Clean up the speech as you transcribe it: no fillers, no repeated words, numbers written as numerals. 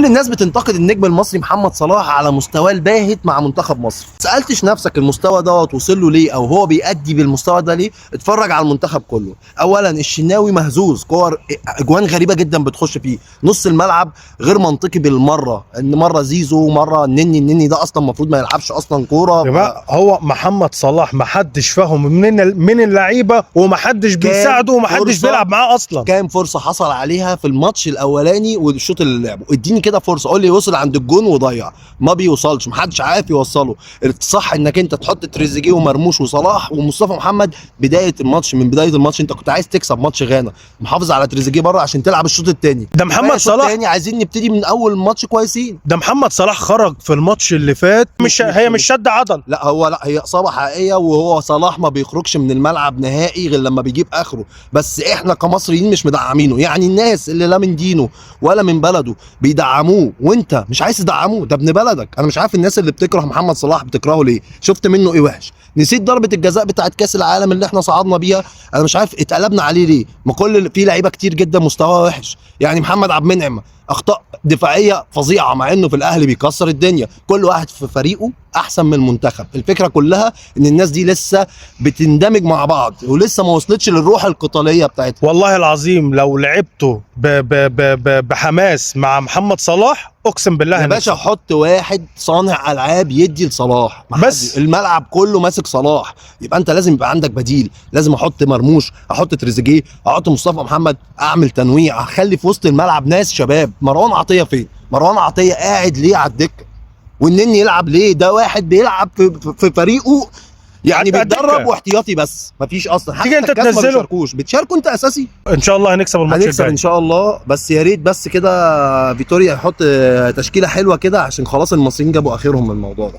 كل الناس بتنتقد النجم المصري محمد صلاح على مستواه الباهت مع منتخب مصر. سالتش نفسك المستوى دوت وصل له ليه، او هو بيأدي بالمستوى ده ليه؟ اتفرج على المنتخب كله. اولا الشناوي مهزوز، كور اجوان غريبة جدا بتخش فيه، نص الملعب غير منطقي بالمرة، ان مرة زيزو ومرة النني. النني ده اصلا المفروض ما يلعبش اصلا كورة. يبقى هو محمد صلاح ما حدش فاهم من اللعيبة، ومحدش بيساعده، ومحدش بيلعب معاه اصلا. كام فرصة حصل عليها في الماتش الاولاني والشوط اللي لعبه؟ اديني كده فرصة، قول لي وصل عند الجون وضيع، ما بيوصلش، محدش عارف يوصله. الصح انك انت تحط تريزيجيه ومرموش وصلاح ومصطفى محمد بداية الماتش، من بداية الماتش انت كنت عايز تكسب ماتش غانا، محافظ على تريزيجيه بره عشان تلعب الشوط الثاني. ده محمد صلاح الثاني عايزين نبتدي من اول ماتش كويسين. ده محمد صلاح خرج في الماتش اللي فات، مش هي مش شد عضل، لا هو لا هي اصابه حقيقية، وهو صلاح ما بيخرجش من الملعب نهائي غير لما بيجيب اخره. بس احنا كمصريين مش مدعمينه، يعني الناس اللي لا من دينه ولا من بلده بيدعموه، وانت مش عايز تدعموه، ده ابن بلدك. انا مش عارف الناس اللي بتكره محمد صلاح بتكرهه ليه، شفت منه ايه وحش؟ نسيت ضربه الجزاء بتاعت كاس العالم اللي احنا صعدنا بيها؟ انا مش عارف اتقلبنا عليه ليه، ما كل في لعيبة كتير جدا مستواها وحش. يعني محمد عبد المنعم اخطاء دفاعية فظيعة مع انه في الاهلي بيكسر الدنيا. كل واحد في فريقه احسن من المنتخب. الفكرة كلها ان الناس دي لسه بتندمج مع بعض ولسه ما وصلتش للروح القتالية بتاعتها. والله العظيم لو لعبته بحماس مع محمد صلاح اقسم بالله يا باشا حط واحد صانع العاب يدي لصلاح، بس الملعب كله ماسك صلاح، يبقى انت لازم يبقى عندك بديل. لازم احط مرموش، احط تريزيجيه، احط مصطفى محمد، اعمل تنويع، اخلي في وسط الملعب ناس شباب. مروان عطية فين؟ مروان عطية قاعد ليه على الدكة؟ والنني يلعب ليه؟ ده واحد بيلعب في فريقه، يعني بيتدرب واحتياطي بس، مفيش اصلا. حتى انت تنزله بتشاركه انت اساسي. ان شاء الله هنكسب الماتش، هنكسب ان شاء الله. بس يا ريت بس كده فيتوريا يحط تشكيله حلوة كده، عشان خلاص المصريين جابوا اخرهم من الموضوع ده.